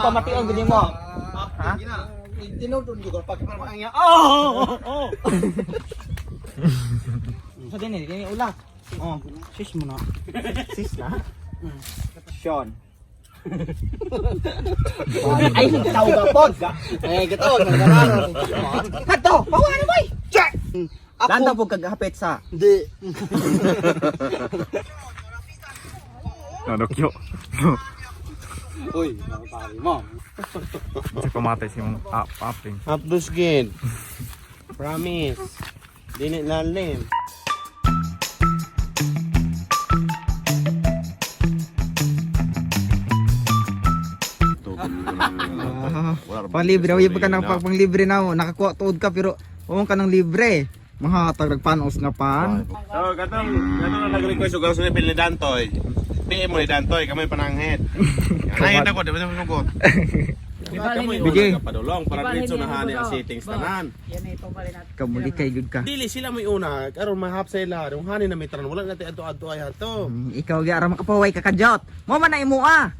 Kung pamation gid mo. Ha? Tinudon ko pag parang ang oh. Oh. Sa din eh, kini ulak. Oh, sis mo na. Sis na. Sean. Ay, tawag ka pod. Eh, gato, nagkararo. Kadto, pawa na boy. Check. Landa Ako po kag hapit sa. hindi. Nanokyo. Uy, pare mo. Sa pamatay si mong aping. Hapdos gid. Promise. Dili lalim. Panglibre, uy, pagka nang panglibre na mo, nakakuha tuod ka pero huwag ka ng libre. Mga nagpanos nga pan. So, katong katong na nag-request og gusto ni Pili Dantoy. PM mo ni Dantoy, kami pananghet. Nangit ako, di ba sa sugot? Bigay. Padulong para diretso na hani ang settings tanan. Kamuli kay gud ka. Dili sila may una, karon mahap sila, yung hani na mitran, wala natin adto-adto ay hato. Ikaw gyara makapaway ka kadyot. Mo man na imo ah.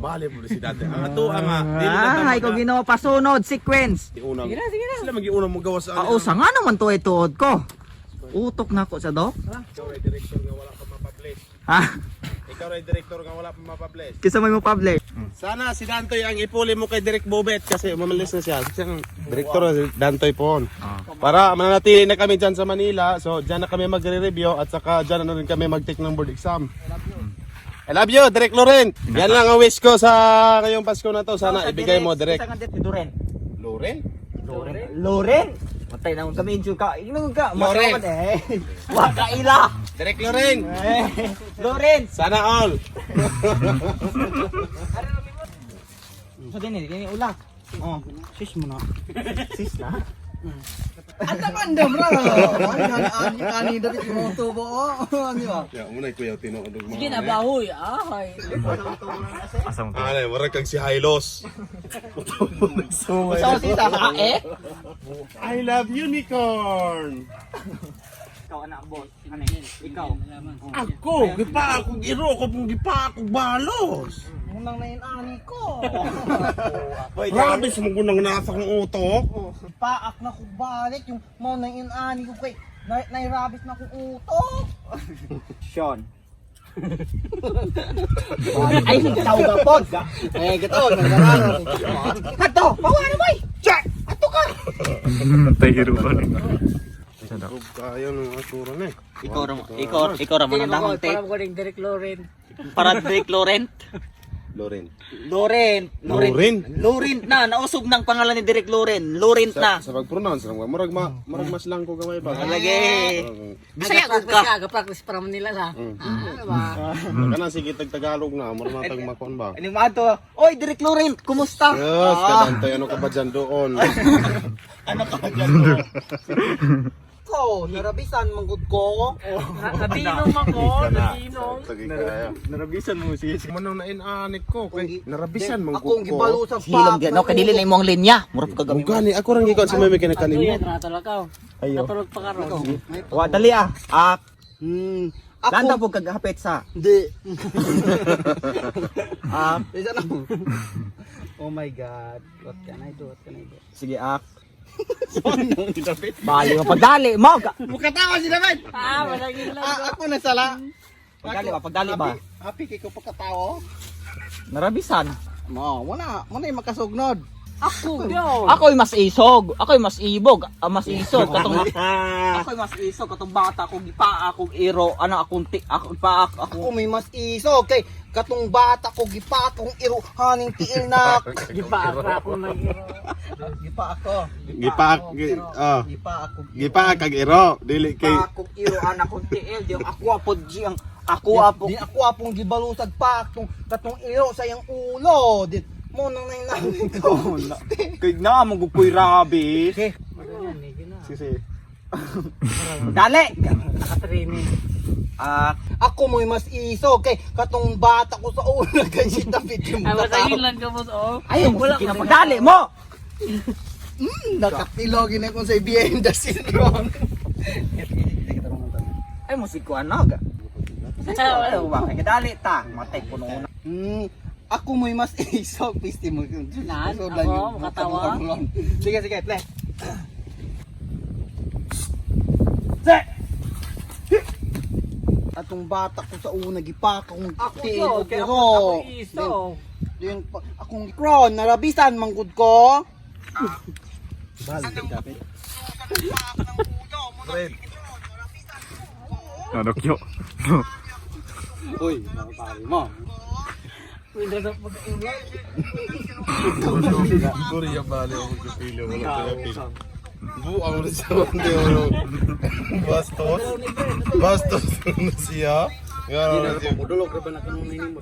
Bali mo si dati. Ang ato ang dili na Ah, ikaw Ginoo pasunod sequence. Sige na, sige na. Sila magiuna mo gawas sa Oo, sa nga naman to ay tuod ko. Utok na ko sa dok. Ikaw ray director nga wala pa mapublish. Ha? Ikaw ray director nga wala pa mapublish. Kisa may mo publish. Sana si Dantoy ang ipuli mo kay Direk Bobet kasi umalis na siya. Siya ang director na si Dantoy po. Para mananatili na kami dyan sa Manila. So dyan na kami magre-review at saka dyan na rin kami mag-take ng board exam. I love you, Direk Loren. Yan lang ang wish ko sa ngayong Pasko na to. Sana ibigay mo, Direk. Isa nga si Duren. Loren? Loren. Loren. Matay na kami injo ka. Ingnon ka. Loren. Masawan eh. Wa ka ila. Direk Loren! Eh. Loren. Sana all! Sa din eh, kini ulak. Oh, sis mo na. Sis na. Andam ra. Ani ani dali mo tubo. Ani ba? Ya, muna kuya tinuod og Sige na bahoy. Ay. Asa mo to? Ay, wala kang si Hylos. Sa sisa ha eh. I love unicorn. Ikaw anak boss. Ano eh? Ikaw. Ako, gipa ako giro ko pong gipa ako balos. Munang na yun ani ko. Grabe sa mga gunang nasa kong utok. Paak na ko balik yung mo na yun ani ko kay nairabis na kong utok. Sean. Ay, tawag ka pod. Eh, gato, nagkararo. Kadto, pawa na boy. Check. Ato ka. Tay hero ka rin. Kayo nung asura na eh. Ikaw ra ikaw ikaw ra man ang damang Para tape ko rin Derek Loren. para Drake Laurent. Loren. Laurent, Laurent. Laurent? Laurent na nausog ng pangalan ni Derek Laurent. Laurent na. Sa pag-pronounce, murag ma murag mas lang ko gamay ba. Lagi. Bisaya gud ka. Ka. Practice para Manila sa. Ah, ba. Kana sige tag Tagalog na, murag matag makuan ba. Ano mato? Oy, Derek Laurent, kumusta? Yes, kadantay ano ka ba dyan doon? Ano ka dyan? Ko, narabisan manggod ko. Nadinom ako, nadinom. Sige kaya. Narabisan mo si Manang na inanik ko kay narabisan man Akong gibalo sa Hilom gyud no, kadili na imong linya. Murag ka gami. Gani ako rang gikaon sa may kinakanin mo. Ato yan, natulog ka. Natulog pa karon. Wa dali ah. Ah, Ako, landa po kag hapit sa. Hindi. Ah, Isa na. Oh my God. What can I do? What can I do? sige ah. Bali mo pagdali mo. Mukatawa si David! Ah, malagi lang. Ah, ako na sala. Pagdali ba, pagdali ba? Happy kay ko pagkatawa. Narabisan. Mo, wala, wala yung makasugnod. Ako gyud. Ako'y mas isog, ako'y mas ibog, ah, mas isog katong ako'y mas isog katong bata ko gipa akong iro, ana akong ti ako pa Ako ako may mas iso kay katong bata ko gipa akong iro haning tiil na. Gipa ako ako nag Gipa ako. Gipa ah Gipa ako. gipa kag iro dili kay pa akong iro ana akong tiil di ang ako apod di ang ako apo Di ako apong gibalusag pa akong katong iro sa iyang ulo. Di mo nang nainamin ko. Kay na mo gukoy rabi. Okay. Sige. Dali. Nakatraining. Ah, Ako mo'y mas iso kay katong bata ko sa ulo kay si David yung Ay, mukatawa. malagi lang ka mo. Oh. ayaw mo sige na pagdali mo. Nakatilog na kung sa IBM the syndrome. Ay mo sig ko ano ga. Ayaw ba kay kadali ta, matay kuno na. Hmm. Ako mo'y mas isog pisti mo. Nan, Isog lang ako, yung makatawa. Sige, sige, play. Atong bata ko sa una gipaka kong Ako tiil yun, og kaya iro. ako iso. Then, akong kron narabisan manggod ko. Nadokyo. Uy, mga pare mo. Sorry, ya bale ako kapilo. Wala ko kapilo. Buang na siya. Hindi wala. Bastos. Bastos na siya. Nga na siya. Mudulog ra ba na kanunay nimo?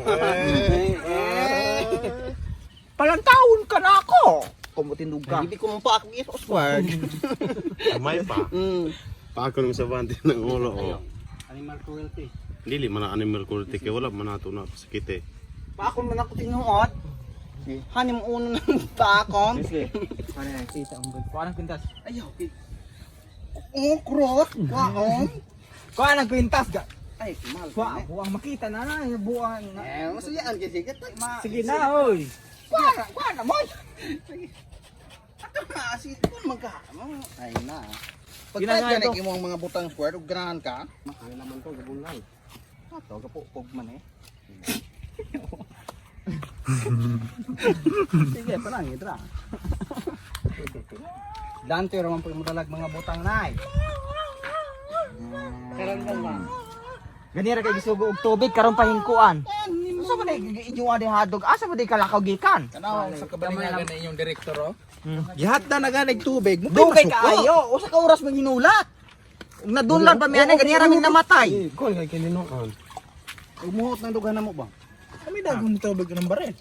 Eh. Palantawon ka na ako. Kumutindog ka. Hindi ko man pa akong iso squad. Kamay pa. Paako nung sa bante ng ulo. Oh. Animal cruelty. Dili man na animal cruelty kay wala man nato na pasakit eh. Paakon man ako tinuot. Hanim uno ng paakon. Sige. Ano na, kita ang gud. Kuha ng kwintas. Ayaw. Oh, krot. Kwaon. Kuha ng kwintas ga. Ay, mahal. Kuha, buang makita na na, buang na. Eh, masayaan kasi kita. Sige na, oy. Kuha na, kuha na, moy. Ato na, asit ko magka. Ay na. Pag Ginagawa ganit ito. imo ang mga butang square ug ganahan ka. Makaya naman to gabunay. Ato gapupog man eh. Sige, parang ra. Dante ra man po imo dalag mga butang nay. Karon ka ba? Ganira kay gisugo og tubig karon pahingkuan. Unsa ba day inyo adi hadog? Asa ba day kalakaw gikan? Kanaw sa kabalingan na inyong direktor oh. Gihatda na ganig tubig. Mo Dugay kaayo, usa ka oras man hinulat. Ug nadunlan pa mi ani ganira mi namatay. Kol kay kininuan. Umuhot ng dugan na mo ba? Kami dagon tubig ng baril.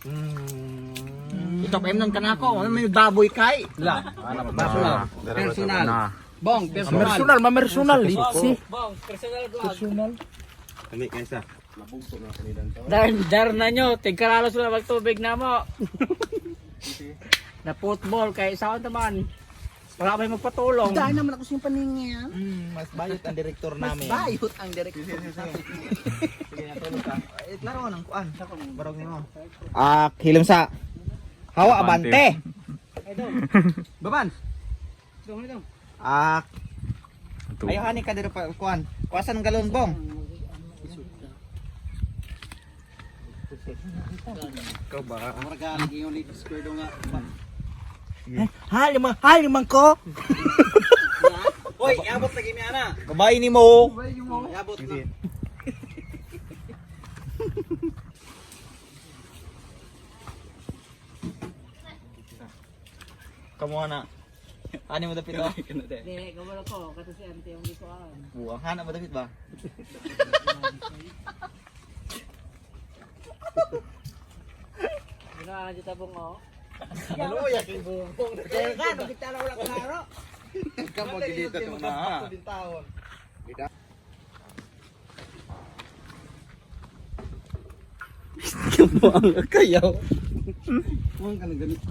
Ito pa imnon kanako, may baboy kay. La, personal. Personal. Na. Bong, personal. Personal, mamersonal. Itsi. Bong, personal vlog. Kami kaysa. Dar, dar na nyo, tigkaralos na magtubig na mo. Na football kay saan naman. Wala may magpatulong. Dahil naman ako siyang paningin. Mas bayot ang direktor Mas namin. bayot ang direktor. Sige, natulog ka. Eh, laro ng kuan. Barog nimo. Ah, hilom sa Hawa Abante. abante. Baban. Dong, dong. Ah, Ito. ayo hani ka dito pa kuan. Kuwasan ng galon bong. Ikaw ba? Murag yung lady square do nga. Ha, limang ko. Hoy, iabot lagi ni ana. Babae ni mo. Iabot na. Kamuha na. Ani mo dapit oh. Hindi, gawin ko. Kasi si ante yung gikuan. Buang hana mo dapit ba? Ginawa na dito bong oh. Maluya kay bungkong. Kaya ka, kita na wala klaro. Kamo gilita to na. Kamuang kayaw. Muang ka na ganit.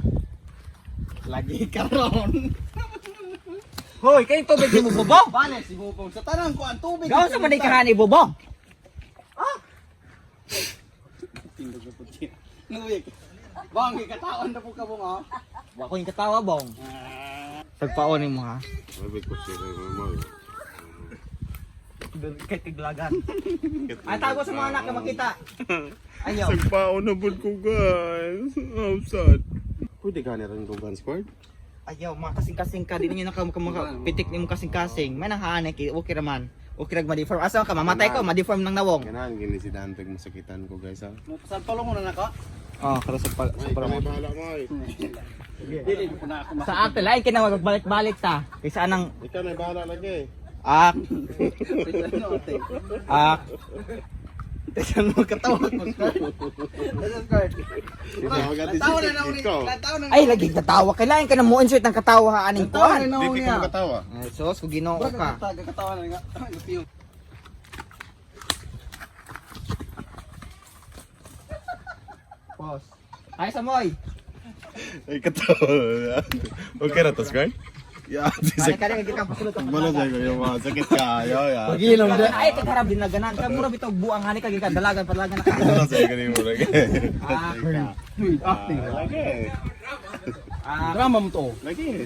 Lagi karon. Hoy, kay tubig ni mo bobong. Bane si Bubong sa tanang ko ang tubig. Gawa sa man kahani bobong. Tindog na po siya. Nuwik. Bong, ikatawan na po ka bong oh. Wa ko yung katawa bong. Tagpaon nimo ha. Sabi ko siya kay mama. Kay tiglagan. Ay tago sa mga anak na makita. Ayaw. Sagpaon na bud ko guys. I'm sad. Pwede ka na rin dugan squad? Ayaw, mga kasing-kasing ka, di ninyo naka pitik nimo kasing-kasing. May nang kay okay raman. Okay rag ma-deform. Asa ka mamatay ko, ma-deform ng nawong. Ganahan gini si Dante masakitan ko guys ha. Mo pasal palong na nako. Oh, karo sa pal Ay, ikaw may bahala mo ay. Dili ko na ako Sa ate lain kina magbalik-balik ta. Kaysa anang Ikaw may bahala lagi. ah makasal. ah Teka mo katawa ko. Ikaw Lataw na na uni. Ikaw. Lataw na. ay lagi katawa. Kailangan ka na mo insert ng katawa aning Lataw na kuan. na Dito uni. ka makatawa. Ay, sos ko Ginoo ka. Katawa na nga. Gapiyong. Pause. Ay samoy. Ay katawa. Okay ra to squad? Ya, Ay kani gikan pasulod ka. Wala sa iyo mga sakit kayo ya. Paginom da. Ay kay harap din na ganan. Kay mura bitaw buang hani ka gikan dalagan palagan na ka. Wala sa iyo mo lagi. Ah, Lagi. ah, Drama mo to. Lagi.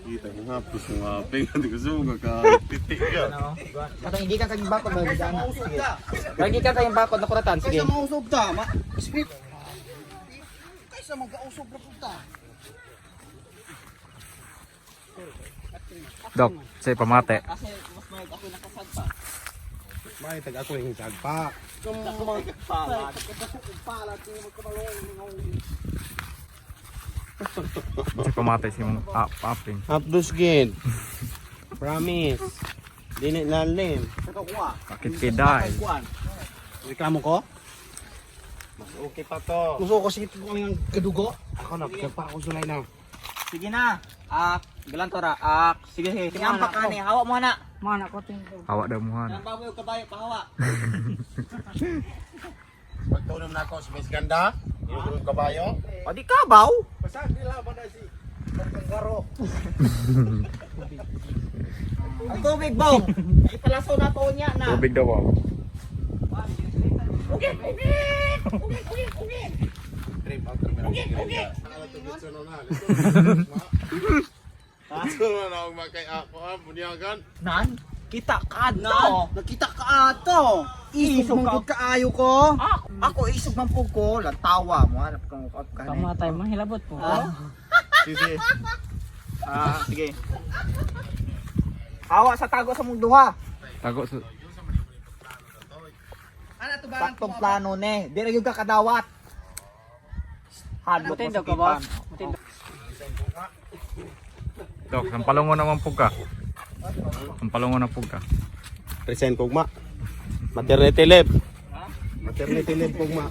Kita ko nga pus nga ping hindi ko suga ka titik ka. ano? Katong gikan kag bakod ba gana. Sige. Gikan kayong bakod na kuratan, sige. Kaysa mausog ta, ma script. Kaysa magausog ra pud ta. Dok, say pamate. Kasi mas may ako nakasagpa. May tag ako yung sagpa. Palad. Say pamate si mong aping. Hapdos gid. Promise. Dili lalim. Sakit kay dai. Reklamo ko? Mas okay pa to. Gusto ko sige ko ang kadugo. Ako na pa ako sulay na. Sige na. Ah, galantora. Ah, sige. Sige, ampak ka ni. Hawa mo na. Mana ko tingko. Hawa daw mo han. Ang baboy og kabayo pahawa. Pagtunom na ako sa Miss Ganda, yung kabayo. O di kabaw. Kangaro. Ang tubig bong. Ipalaso na to niya na. Tubig daw ah. Trip out kami ng okay, okay. na ako makay ako ah, bunyagan. Nan, kita ka na. Nakita ka ato. Isog Isog man gud kaayo ko. Ako, ako isog man po ko, lantawa mo hanap kang up ka ni. Pamatay mo, hilabot po. Sige. Ah, sige. Hawa sa tago sa mong duha. Tago sa Saktong plano ne. Di ra gyud ka kadawat. Hadlok mo Mutindo sa ka ba? kitan. Mutindo. Dok, sampalongo naman pug ka. Sampalongo na pug ka. Resign kogma. Maternity leave. Maternity leave kogma.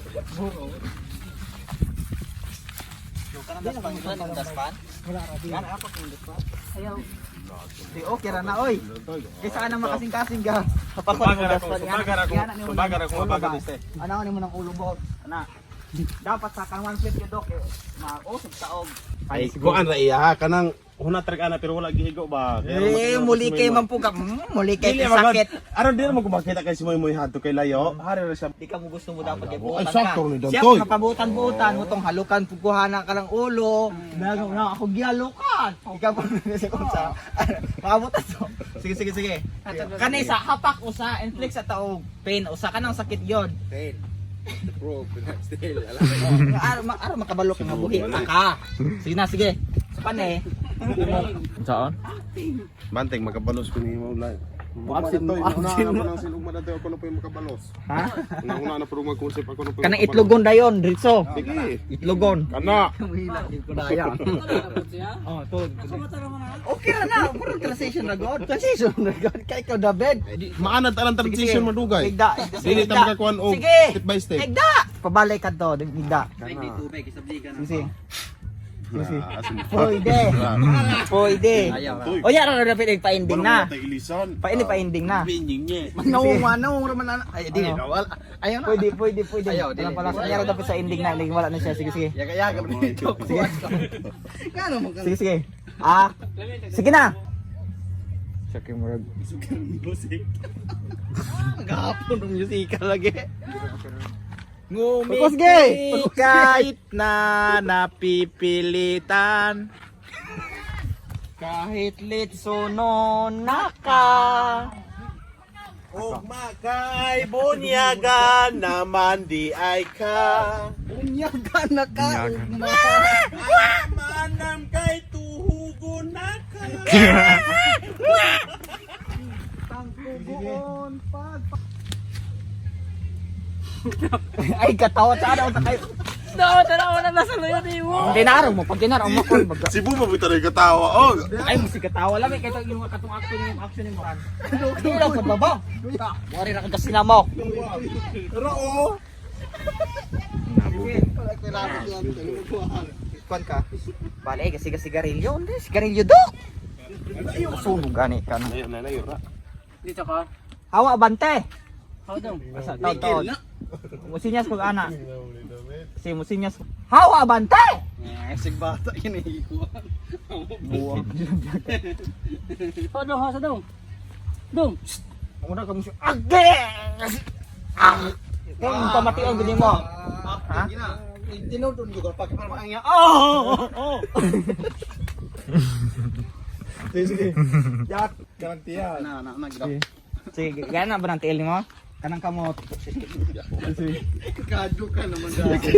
Ayaw. Di okay ra na oy. Kaysa ka na makasing-kasing ga. Kapakon mo daspan. Subagar ako, mabagal este. Ano ni mo ng ulo bo? Ana. Dapat sa kanang one flip yun dok. eh, Mausog taog. Ay, kuan ra iya kanang hunat ra kana pero wala gihigo ba. Eh, muli kay man po ka. Muli kay Dili man sakit. Aron di mo kumakita kay si Moy Moy hadto kay layo. Hari ra siya. Di ka mo gusto mo dapat kay Ay, buutan ka. sakto ni Siya Dantoy. kapabutan-butan mo tong halukan puguhana ka ng ulo. Dagang na ako gihalukan. Ikaw pa sa kung sa maabutan to. Sige sige sige. Kani sa hapak usa inflict sa taog pain usa kanang sakit yon. Pain. Bro, still. Araw araw makabalo ka mabuhi ta ka. Sige na sige. Sa pane. Saan? Banteng makabalos ko nimo live. Absent mo, absent mo. Una na ugma na ako na po yung makabalos. Ha? Una na po mag-concept ako na po. yung Kanang makabalos. itlogon dayon, Ritso. Sige. Itlogon. Kana. Oh, to. Okay ra na, murag transition ra god. Transition ra god kay ikaw da bed. Maanad alang transition madugay. Higda. Dili ta makakuan og Sige. step by step. Higda. Pabalik ka to, higda. Sige. Sige. Pwede. Pwede. O ya ra dapat pa-ending na. Ilisan. Pa-ending pa-ending na. Naunga, naunga man na. Ay, di. Ano? Wala. Ayaw na. Pwede, pwede, pwede. Ayaw, dili, Wala pala dili. sa dapat sa ending na, wala na siya. Sige, sige. Yaga yaga dito. Sige. Ngano mo ka? Sige, sige. Ah, sige na. Sakit murag. Gahapon ng musical lagi. Ngumiti kahit na napipilitan. Kahit litsono na ka. Ugma kay bunyagan naman di ay ka. Unyaga na ka. Unyaga. Ugma. Manam kay tuhugon na ka. Tangkugoon pag Ay, katawa sa ano kayo. No, tanaw na nasa luyo ni mo. Dinaro mo, pag dinaro mo ko baga. Cebu pa bitaw katawa og. Ay, musika tawa lang eh kaysa yung katong action yung action ni Moran. Hindi lang sa baba. Wari ra kag sinamo. Roo. Kuan ka. Bale, kasi kasi sigarilyo, hindi sigarilyo dok. Sunog gani ka na. Layo na layo ra. Dito ka. Hawa bante. How daw? Asa taw taw. Musinyas ko ana. Si musinyas. Hawa bante. Sig bata yun eh. Buwang. Oh, dong, hasa dong. Dong. Una ka mo siya. Age! Ah! Kung pamation gini mo. Ha? Tinudon ko pag parang ang oh! Oh! Sige, sige. Yak. Garantiya. Na na na. Sige, gana ba ng tiil mo? Kanang kamot. Sige. Kado ka naman dahil.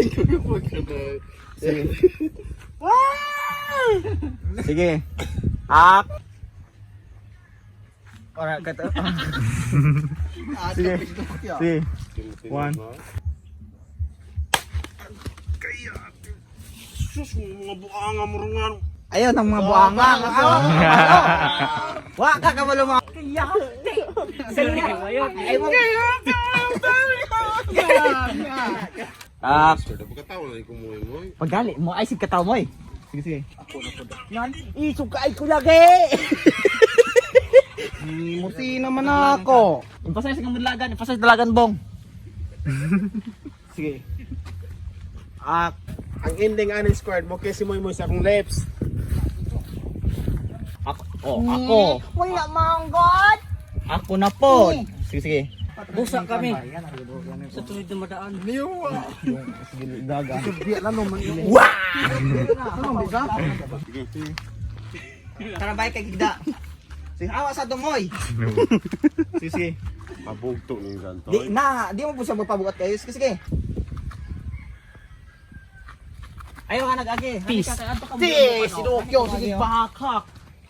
Sige. Sige. Ak. Ora kato. Sige. Sige. One. Sus, mga buanga mo rungan. Ayun ang mga buanga. Wa ka kabalo mga. Ay, Ay mo. Ah, Pagkatawa na ikaw mo. paggali mo ay sig kataw mo eh. Sige, sige. Yan, isugay ko lagi. Musi naman ako. Impasay sa kamudlagan, impasay sa dalagan bong. Sige. Ah, Ang ending ani squared mo kasi mo sa akong lips. Ako, oh, ako. Wala manggot. Ako na po. Sige, sige. Busa kami. Sa tuwid na madaan. Daga. Tara bay kay gigda. Sige, awa sa dumoy. Sige, sige. Pabugto ni Santo. Di na, di mo po siya magpabugat kayo. Sige, sige. Ayaw ka nag-agi. Peace. Ti, sinukyo, sige pakak.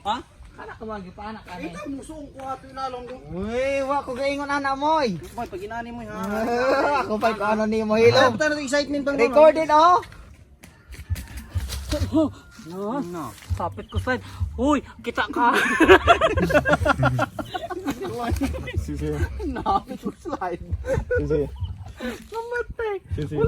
Ha? Kana ka wag pa anak ani. Ikaw musong ko ato inalong ko. Uy, wa ko gaingon ana moy. Boy, pag inani mo ha. Ako pa ko ano ni mo hilom. Tayo na excitement bang Recorded oh. No. No. Kapit ko slide. Uy, kita ka. Sige, sige. Napit ko slide. Sige, sige. Namatay. Sige, sige.